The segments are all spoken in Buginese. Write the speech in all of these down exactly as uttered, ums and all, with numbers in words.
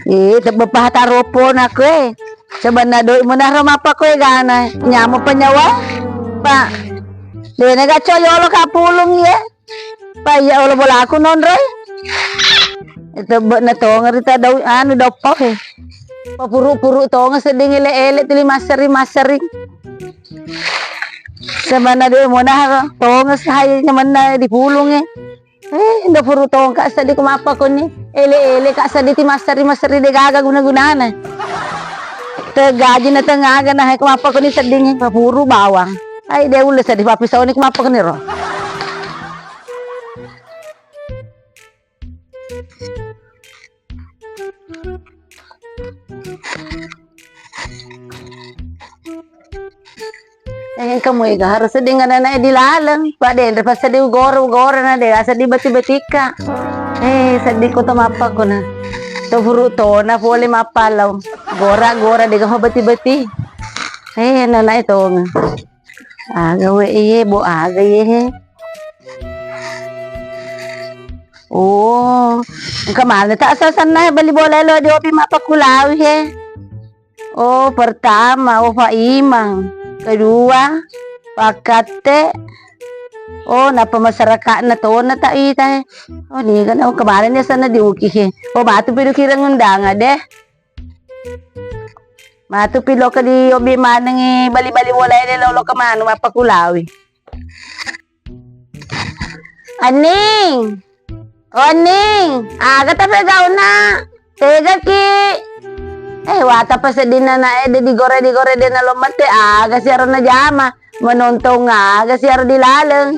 Eh, tebbe paha taropona koe. Sebenna doi munaro mappa koe gana. Nyamo penyawa. Pak. Dena gaco yolo kapulung ye. Pa iya olo bolaku nonroi. Tebbe na tonga rita dau anu doppo he. Papuru-puru tonga sedding ele-ele tuli masseri-masseri. Sebenna doi monaro tonga sahai nyamanna dipulung e. Eh, ndo puru tongka seddi ku mappa koni. Ele-ele ka seddi ti masseri-masseri de gaga guna-gunana. Tegaji na tengaga na hai ku mappa koni seddingi papuru bawang. Ai de ulle seddi papisoni ku mappa koni ro. Eh, kamu ega harus seddi nganana di laleng. Pak de, pas seddi goro-goro na de, seddi beti-betika. Eh, seddi ko to mappa ko na. To furu tona pole mappa lau. Gora-gora de gafa beti-beti. Eh, nana e tonga. Aga we iye, bo aga iye he. Oh, engka maneng ta sasanna he bali bola lo di opi mappakkulawi he. Oh, pertama, oh, Pak Imang. Kedua, Pak Katte. Oh, napa masyarakatna tona ta ita he. Oh, niga na, oh, kemarin ya sana di Uki he. Oh, matu pidu kireng undangan deh. Matu pi loka di obi manengi bali-bali bola ele lo loka manu mappakkulawi. Anning, oh, Anning, aga tapi gauna? Tegaki. Eh, wata paseddinna na ede digore-digore de na lo mette, aga siaro na jama. Menontong aga siaro di laleng.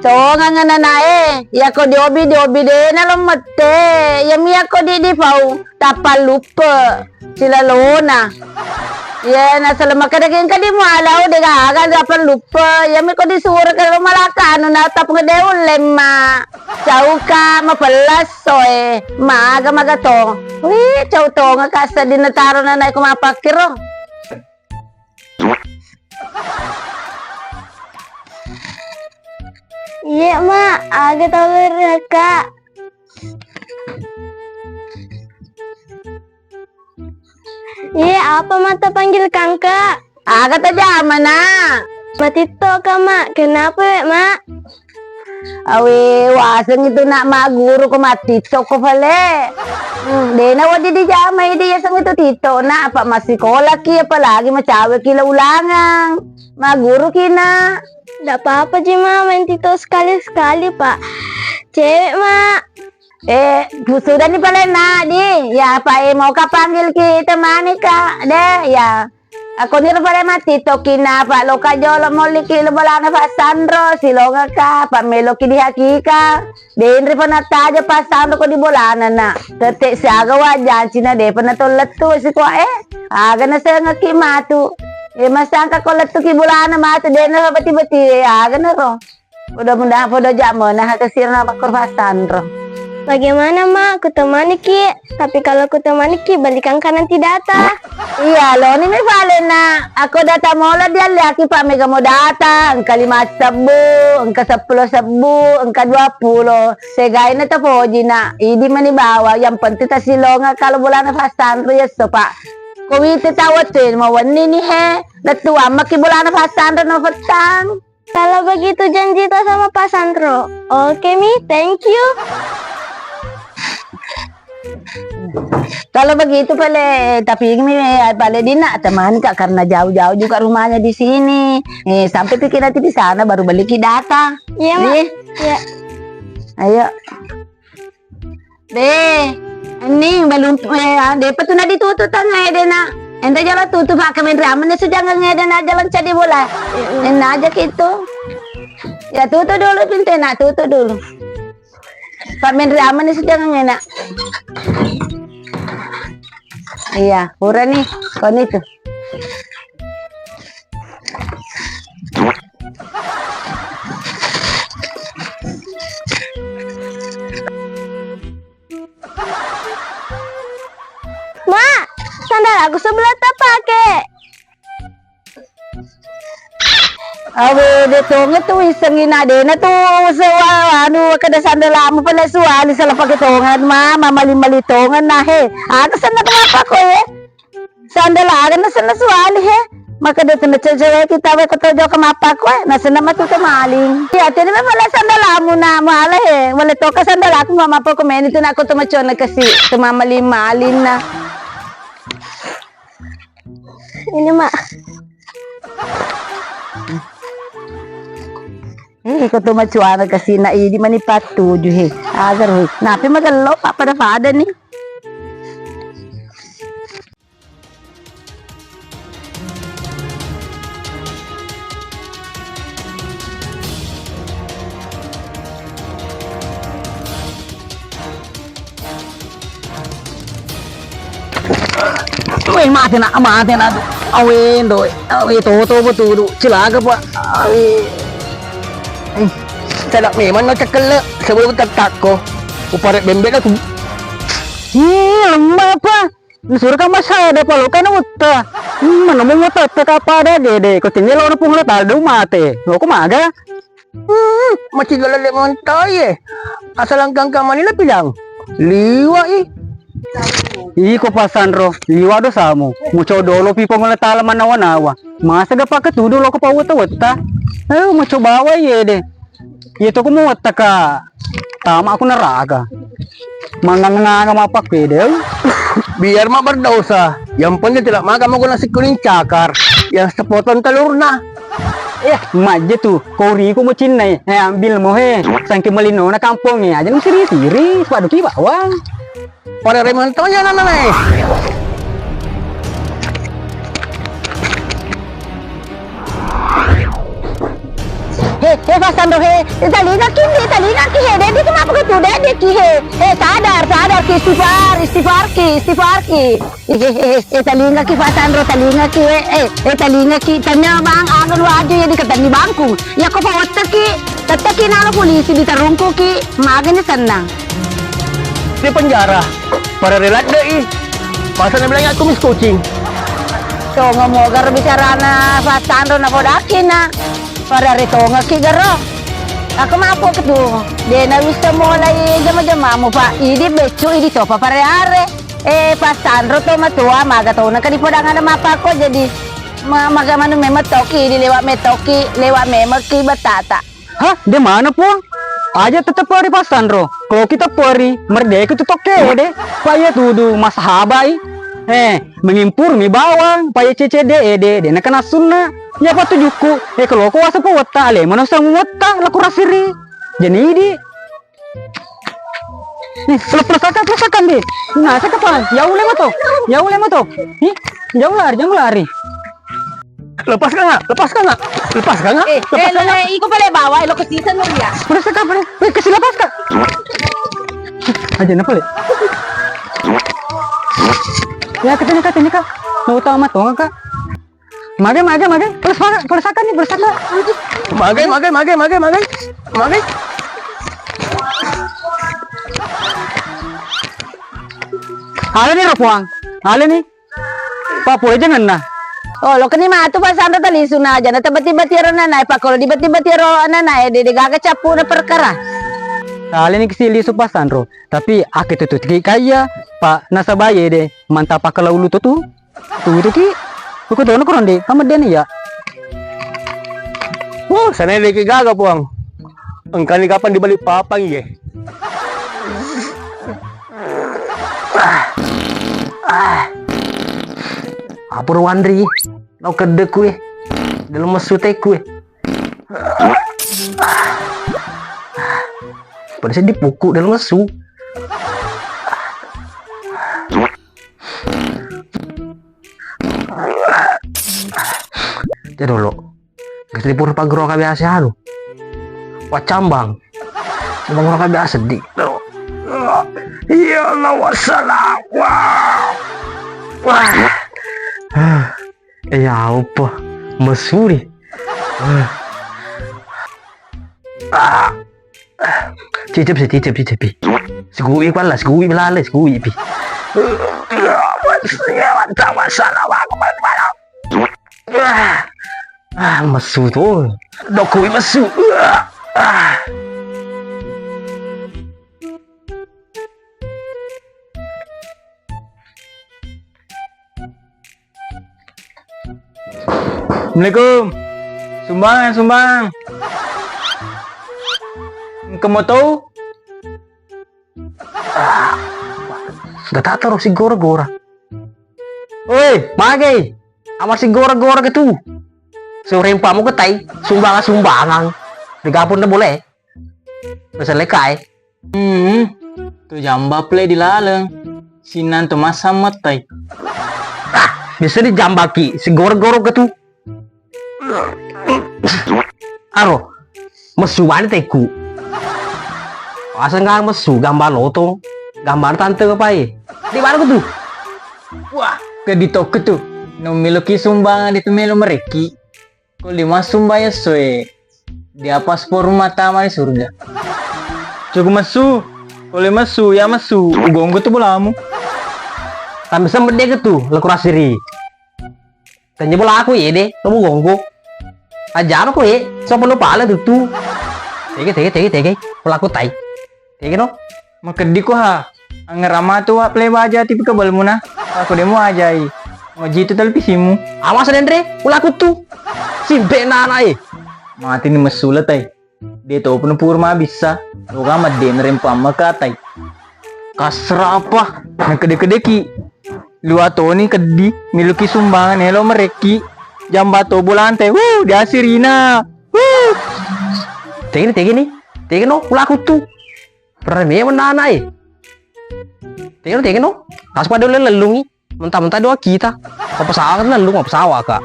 Tongang ananae, yako diobi, diobi dena lo mette. Yami yako di, di pau, tappa luppe silalona. Ye, nasala makkeda engka di mualau de gaga tappa luppe. Yami ko disuro ke lo malaka anu na tappa de ulle ma. Cauka mapellasso e. Maga maga to. Wih, cau tonga kasa di nataro na naiko mapakkiro. Iya, Mak. Aga tau ri Kakak. Iya, apa mata panggil Kakak? Aga tajama, Nak? Matitto ka, Mak. Kenapa, we, Mak? Awe, waseng itu nak magguru ko mattitto ko pale. Hmm, dena wadi dijamai di yaseng itu titto nak apa massikolaki apalagi macaweki la ulangang. Magguru ki nak. Ndak apa-apa ji ma main titto sekali-sekali pak. Cewek mak. Eh, sudah ni pale nak di. Ya apa eh mau ka panggil ki temani ka deh ya. Akkoniro pale mattittoki napa loka jolo molliki lo bolana Pak Sanro, silongaka, pammeloki dihakika. Denri panattaja Pak Sanro ko di bolana na. Tette siaga wajjancina depa natollettu sikua eh. Aga nasengekki matu. Eh masangka ko lettuki bolana matu dena beti-beti eh aga naro. Mudah-mudahan podo ja mena hata sirna makkoro Pak Sanro. Bagaimana, Mak? Kutemaniki, tapi kalau kutemaniki, balikan ka nanti data. Iya, loni mi pale na. Ako data mola dialliaki pak mega mo data, engka lima sebbu, engka seppulo sebbu, engka dua pulo. Segaina tapoji na. Idi mani bawa, yang penting tasilonga kalau bolana Pak Sanro ya so pak. Ko wite tawettu mawenni ni he. Lettu ammaki bolana Pak Sanro no fettang. Kalau begitu janji to sama Pak Santro. Oke mi, thank you. Kalau begitu pale, tapi mi pale dina temani kak karena jauh-jauh juga rumahnya di sini. Eh, sampai pikir nanti di sana baru beli ki data. Iya, Mak. Iya. Ayo. De, ini belum eh, ah, de petu na ditutu tangai de na. Ente jalan tutu pak kemenri aman ne sujang ngai de na jalan cadi bola. Enak aja gitu. Ya tutu dulu pinte nak tutu dulu. Pak menri aman ne sujang ngai nak. Iya, pura nih, kon itu. Mak, sandal aku sebelah tak pakai. Awe, de tonge tu isengi na dena tu sewa anu kada sandalamu pale suali sala pake tongan ma, mamali-mali tongan na he. Anu senna tu apa ko ye? Sandal aga na senna suali he. Maka de tena cewek kita we koto joka mapako e. Na senna matu to maling. Ya tena me mala sandalamu na mala he. Wale toka sandalaku ma mapako meni tu na koto macona kasi. Tu mamali-mali na. Ini, Mak. Eh, ko to macuana kasina idi mani pattuju he. Agar he. Nape magello pa pada-pada ni. Weh, mate na, mate na tu. Awe ndo, awe toto betul tu. Cilaka pa. Awe. Eh, sada memang no cekelle sebelum tetakko. Upare bembe na tu. Ih, lemah apa? Nasuro ka masada palo kana utta. Hmm, mana mau utta ka pada gede. Ko tinggal lo pung lo taldu mate. Lo ko maga? Hmm, maciga lele montai e. Asal angkang kamani na pilang. Liwa i. Iko pasanro, liwa do samu. Muco dolo pi pung lo tala manawa-nawa. Masa ga pake tudu lo ko pawetta-wetta. Eh, muco bawa iye de. Iya to ko muwattaka tama aku neraka. Manganga-nganga mappakede. Biar ma berdosa, yang penting tidak makan mau nasi kuning cakar yang sepotong telurna. Eh, majje tu, koriku mo cinnai, eh, ambil mo he, sangke melinona kampongnge aja nu siri-siri, sepaduki bawang. Pada remantonya nana nae. He, he, Pak Sandro, he, talingaki, he, talingaki, he, dedi kenapa kau tuh, dedi ki, he, he, sadar, sadar ki, istighfar, istighfar ki, istighfar ki. He, he, he, he, talingaki, Pak Sandro, talingaki, he, he, he, talingaki, tanya bang, agen waju ya diketenni bangku, ya kau pawattaki, tettaki nalo polisi ditarungkuki, magani senang. Di penjara. Pada rela deh, ih. Masa na bilang aku mis kucing. Tonga mogar bicarana Pak Sandro na podaki na. Pada re tonga ki garo. Aku mapo ketu. Dena bisa mulai jama-jamamu, Pak. Idi beccu, idi topa pare are. Eh, Pak Sandro to matua maga tona ka di podang ada mapako jadi ma-, maga manu memetoki di lewat metoki, lewat memeki betata. Hah? De mana, Puang? Aja tetep ri Passanro. Kalau kita pori, merdeka tu tokke de. Paya tudu masahabai. Eh, mengimpur mi bawang, paya cecede ede, de nakana sunna. Ya patujukku, eh, kalau ko wasa po wetta, ale mana sang wetta, laku rasiri. Jadi di. Nih, pelak-pelasakan, pelasakan di. Nah, saya kapan? Ya ulai mato. Ya ulai mato. Nih, jauh lari, jauh lari. Lepaskan nggak? Lepaskan nggak? Lepaskan nggak? Eh, eh, lepaskan nggak? Iko pale bawa, lo kesisa no ya. Udah sekat, udah. Weh, kasih lepas, Kak. Aja napa le? Ya, katanya, katanya, Kak. Lo utang sama tuang, Kak. Mage, mage, mage. Pelesakan, pelesakan nih, pelesakan. Mage, mage, mage, mage, mage. Mage. Ale nih, Ropuang. Ale nih. Pak pole jangan nah. Oh, lo keni matu Pak Sandro tali suna aja na tiba-tiba tiaro nana, Pak, kalau tiba-tiba tiaro nana, eh, de, de gaga capu na perkara. Kali ini kesili su Pak Sandro, tapi ake tutu tiki kaya, Pak, nasaba ye de mantap pakai laulu tutu. Tutu ki. Aku tahu nak kurang de, sama dia nih ya. Oh, sana lagi gaga puang. Engkani kapan dibalik papang ye? Ah. Ah. Apa ro wanri? Nau kedde kue. Dalam mesu teh kue. Pada sedih puku dalam mesu. Te dolo. Kasi pura pagro ka biasa anu. Wacambang. Pagro ka biasa di. Ya Allah, wassalam. Wah. Wah. Eh, ya apa? Mesuri. Wah. Ah. Cicip sih, cicip, cicip pi. Segui pala, segui belale, segui pi. Ah, messu to. Dokoi messu. Ah. Ah. Assalamualaikum. Sumbangan, sumbangan. Engka mau tau? Ah, gata taro sigora-gora. Oi, magai. Amar sigora-gora ke tu. Seorang pamu ke tai, sumbangan-sumbangan. Digabung na boleh. Pesen lekai. Hmm, tu jamba pale di laleng. Sinnang to massang mettai. Ah, bisa dijambaki, sigoro-goro ke tu. Aro, messu bani teku. Aseng ga messu, gambar lotong, gambar tante ke pai. Di mana ke tu? Wah, ke di toko tu. No meloki sumbangan di tu melo mereki. Ko le massumbang essoe, dia paspor rumah tama di surga. Cukup messu, ko le messu, ya messu, ugonggo tu bolamu. Tapi sempet deh tu, leku rasiri. Tanya bola aku ye deh, kamu gonggo. Aja apa ko ye, so penuh pala tutu. Tege, tege, tege, tege, bola aku tai. Tege no. Makeddi ko ha, angngerama tu wa pale baja tipi kebelmu na. Aku demo ajai. Majitu televisimu. Awas Denre, ulaku tu. Simpe nana e. Mati ni messu le tai. De to pun pur mabissa. Loga maddenre mpamma katai. Kasra apa? Nakede-kedeki. Lua toni keddi, miluki sumbangan elo merekki. Jamba to bolante. Wuh, diasirina. Wuh. Tege ni, tege ni. Tege no, ulaku tu. Pernah memang nana e. Tege no, tege no. Pas pada lellungi. Mentah-mentah doa kita. Apa sawah kan lellung, apa sawah ka.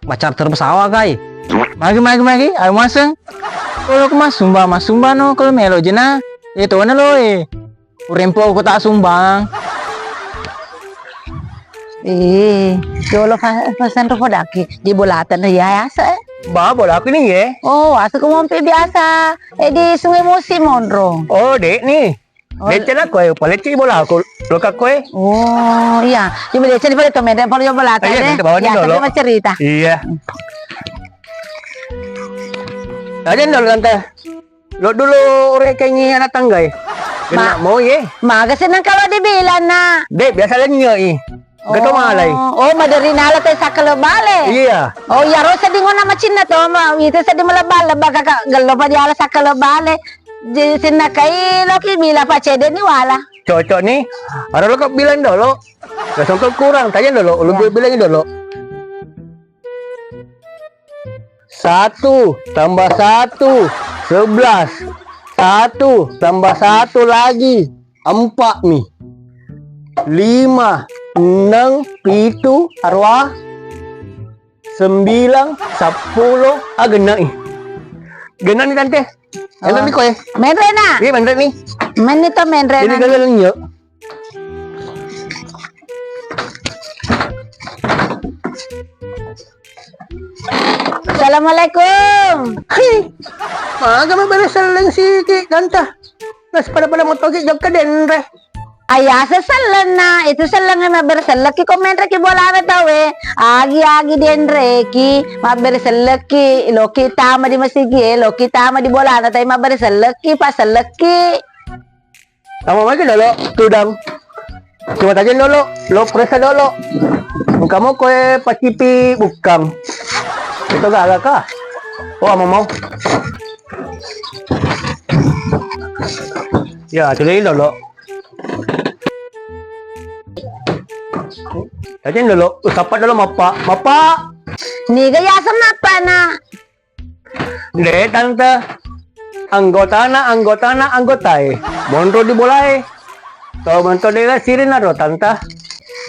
Macar terus sawah kai. Magi, magi, magi. Ayo maseng. Kalau ke mas sumba, mas sumba no. Kalau melo jena. Eh, to na lo e. Urempo ko tak sumbang. Eh, jolo fa-, fasan rupo daki di bolatan ya asa e. Ba, bola aku ni ye. Oh, asa ko mompe biasa. Eh, di Sungai Musi monro. Oh, dek ni. Oh. Dek cena koe, palecci bola aku. Lo ka koe. Oh, iya. Cuma dek cena pale to mede pale bolatan. Iya, deh. Minta bawa ni dolo. Tapi macerita. Iya. Aja dolo tante. Lo dulu ore kengi anak tangga e. Kena mau ye. Maga senang kalau dibilang nak. Dek, biasa lenyo i. Gak tau malai. Oh, maderi nala te sakalo bale. Iya. Oh, iya ro seding ona macinna to ma. Itu seding melebal lebak kakak gelo pa diala sakalo bale. Jadi senang kai lo ki bila pa cede ni wala. Cocok ni. Aro lo kok bilang dolo. Langsung ke kurang. Tanya dolo. Lu gue bilang dolo. Satu tambah satu, sebelas. Satu tambah satu lagi, empat mi. Lima, enam, pitu, arua, sembilan, sepuluh. Ah, genna i. Genna ni tante. Genna ni koe. Menre na. Iya, menre ni. Menni to menre na. Jadi gagal nyo. Assalamualaikum. Hi, maga mabbere selleng siki ganta. Nas pada-pada motoki jokka denre. Ayasa sellenna, itu sellengnge mabbere sellekki ko menreki bolana tauwe. Agi-agi denreki, mabbere sellekki, loki tama di masigi e, loki tama di bolana tai mabbere sellekki, pa sellekki. Tama magi dolo tudang. Coba tajeng dolo, lo periksa dolo. Engka mo koe pacipi bukkang. Itu gaga ka. Oh, amo mau. Ya, tudang dolo. Tajeng dolo, usapat dolo mappa. Mappa. Niga yaseng mappa na. De, Tante. Anggotana, anggotana, anggotae. Monro di bolae. To monro de sirina ro, Tante.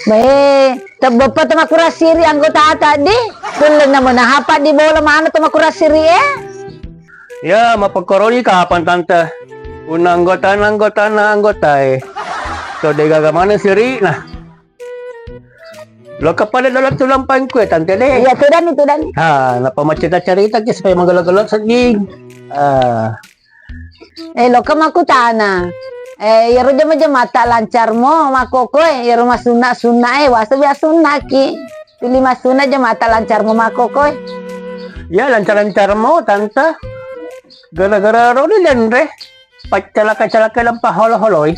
Bae, tebbeppa to makkura siri anggotata di. Kulleng namo nahapa di bola mana to makkura siri e? Ya, mapekkoroni kapan, Tante? Punna anggotana, anggotana, anggotae. To de gaga mana sirina. Loka pada dalam tulang pangkue, Tante, deh. Iya, tudani, tudani. Ha, napa macita carita ki supaya menggelo-gelo sedih. Ah. Eh, loka makutana. Eh, iyaro jama-jamata lancarmo makkokkoe, iyaro masunna-sunna e, wasa biasa sunna ki. Pilih masunna jamata lancarmo makkokkoe. Iya, lancar-lancar mo, Tante. Gara-gara roni denre, paccalaka-calaka lempa holo-holoi.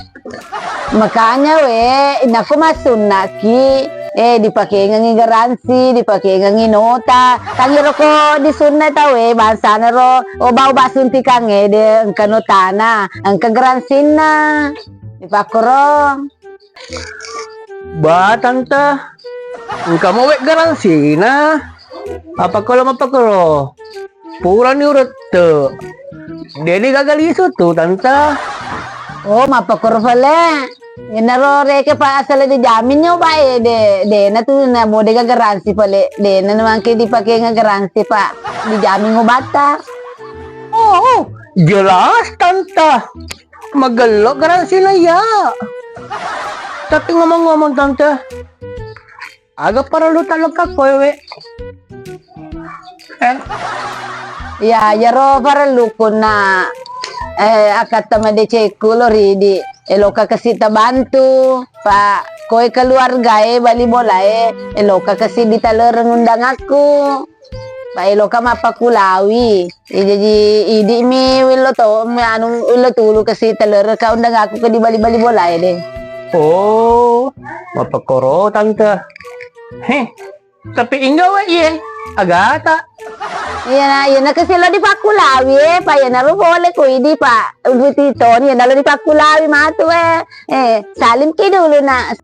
Makanya we, inako massunnaki, eh, dipakengengi garansi, dipakengengi nota. Kan iro ko disunna tau e, bangsana ro oba-oba suntikangnge de engka notana, engka garansinna. Dipakkoro. Ba, Tante, engka mo we garansina. Apa kolo mappakoro? Purani urette. Deni gaga lisu tu, Tante. Oh, mappakoro pale. Yenaro reke pa asal dijamin nyo ba e de, dena tu na mode gaga garansi pale. Dena mangke dipakenga garansi pa dijamin obatta. Oh, oh, jelas, Tante. Magello garansina iya. Tapi ngomong-ngomong, Tante, aga parellu tallokka koe we? Eh? Iya, iyaro parelluku na, eh, akatta madecekku lo ridi. Eloka kasi tabantu, pa koe keluarga e bali bola e, eloka kasi ditalereng undangakku. Pa eloka mappakulawi. Eh, jaji idi'mi willo to, mi anu, willo tulu kasi talereka undang aku ke di bali-bali bola e de. Oh, mappakoro, Tante. Heh, tapi ingga we iye, agata. Iya, na, iya, na kasi lo dipakkulawi e, pa iya, na lo boleh ko idi, pa. Ubuti toni, iya, na lo dipakkulawi matu e. Eh, salim ki dulu, nak.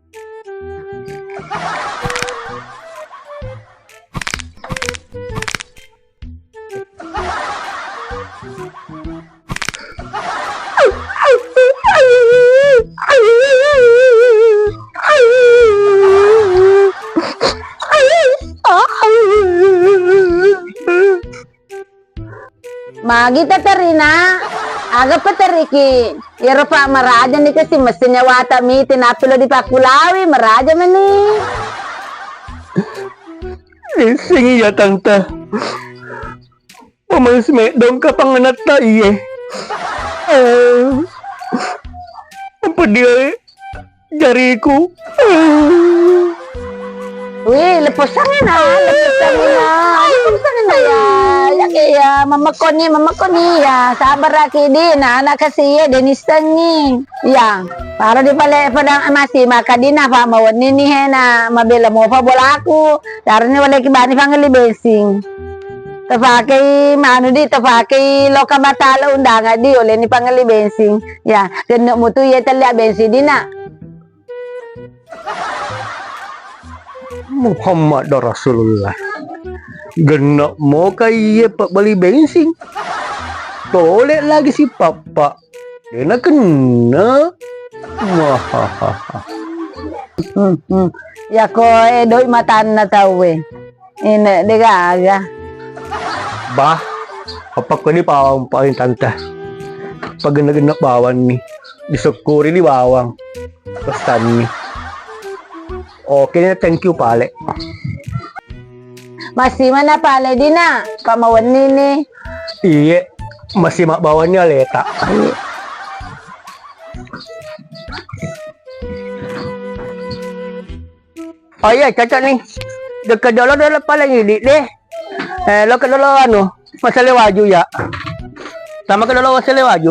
Magi taterina? Aga pateriki? Iyaro pa maraja ni kasi mesti nyawata miti napi lo dipakkulawi, maraja meni. Isseng iya, Tante. Pamais meddong ka pangenatta iye. Eh. Peddi jariku. Wih, leposanna, leposanna, leposanna ya. Ya ke ya, mamakoni, mamakoni ya. Sabar aki di, na anak kasi ya, Denis Tengi. Ya, baru di pale pada masih maka dina, Pak, mau nini hena, mabela mopa bolaku. Caranya wale kibani pangelli bensin. Tafakei manu di, tafakei loka matala undangan di, oleni pangelli bensin. Ya, kena mutu ya telia bensin dina. Muhammad Rasulullah. Genna moka iye pabbali bensin. Tole lagi si pappa. Dena kenna. Wahahaha. Hmm, hmm. Ya ko e doi matanna tau e. Ine de gaga. Bah, apa ko ni bawang paling, Tante? Pagena-gena bawang ni. Disyukuri di bawang. Pesanni. Oke, thank you pale. Masih mana pale dina? Pak mawenni ni. Iye, masih mak bawang ni aleta. Oh iya, cocok nih. Dekat dolo dolo paling ini deh. Eh, lo ke dolo anu, masalah waju ya. Sama ke dolo masalah waju.